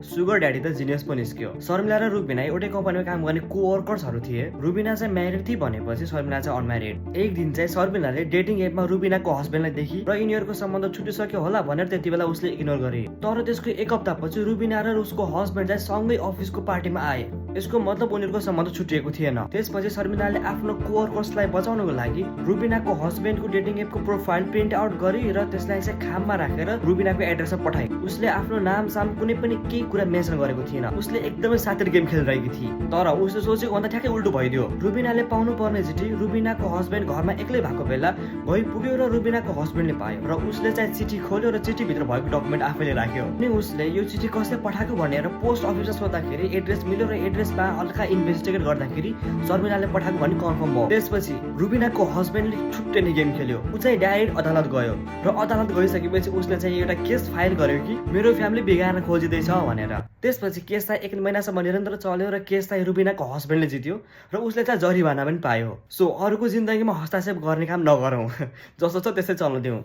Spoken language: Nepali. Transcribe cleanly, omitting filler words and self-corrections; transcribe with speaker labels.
Speaker 1: सुगर ड्याडी त जिनियस पो निस्क्यो। शर्मिला र रुबिना एउटै कम्पनीमा काम गर्ने कोवर्कर्सहरू थिए। रुबिना चाहिँ म्यारिड थिए भनेपछि शर्मिला चाहिँ अनम्यारिड। एक दिन चाहिँ शर्मिलाले डेटिङ एपमा रुबिनाको हस्बेन्डलाई देखी र यिनीहरूको सम्बन्ध छुटिसक्यो होला भनेर त्यति बेला उसले इग्नोर गरे। तर त्यसको एक हप्तापछि रुबिना र उसको हस्बेन्ड चाहिँ सँगै अफिसको पार्टीमा आए। यसको मतलब उनीहरूको सम्बन्ध छुटिएको थिएन। त्यसपछि शर्मिलाले आफ्नो कोवर्कर्सलाई बचाउनको लागि रुबिनाको हस्बेन्डको डेटिङ एपको प्रोफाइल प्रिन्ट आउट गरी र त्यसलाई चाहिँ खाममा राखेर रुबिनाको एड्रेसमा पठाए। उसले आफ्नो नाम साम कुनै पनि केही कुरा मेन्सन गरेको थिएन। उसले एकदमै सातिर गेम खेलिरहेकी थिए। तर उसले सोचेको भन्दा ठ्याक्कै उल्टो भइदियो। रुबिनाले पाउनु पर्ने चिठी रुबिनाको हस्बेन्ड घरमा एक्लै भएको बेला गइपुग्यो र रुबिनाको हस्बेन्डले पायो र उसले चाहिँ चिठी खोल्यो र चिठीभित्र भएको डकुमेन्ट आफैले राख्यो। अनि उसले यो चिठी कसले पठाएको भनेर पोस्ट अफिसमा सोद्धाखेरि एड्रेस मिल्यो र एड्रेसमा हल्का इन्भेस्टिगेट गर्दाखेरि शर्मिलाले पठाएको भन्ने कन्फर्म भयो। त्यसपछि रुबिनाको हस्बेन्डले छुट्टै नै गेम खेल्यो। ऊ चाहिँ डाइरेक्ट अदालत गयो र अदालत गइसकेपछि उसले चाहिँ एउटा केस फाइल गर्यो कि मेरो फ्यामिली बिगार्न खोजिँदैछ भनेर। त्यसपछि केस चाहिँ 1 महिनासम्म निरन्तर चल्यो र केस चाहिँ रुबिनाको हस्बेन्डले जित्यो र उसले चाहिँ जरिवाना पनि पायो। सो अरूको जिन्दगीमा हस्तक्षेप गर्ने काम नगरौँ। जस्तो छ त्यसै चल्न दिउँ।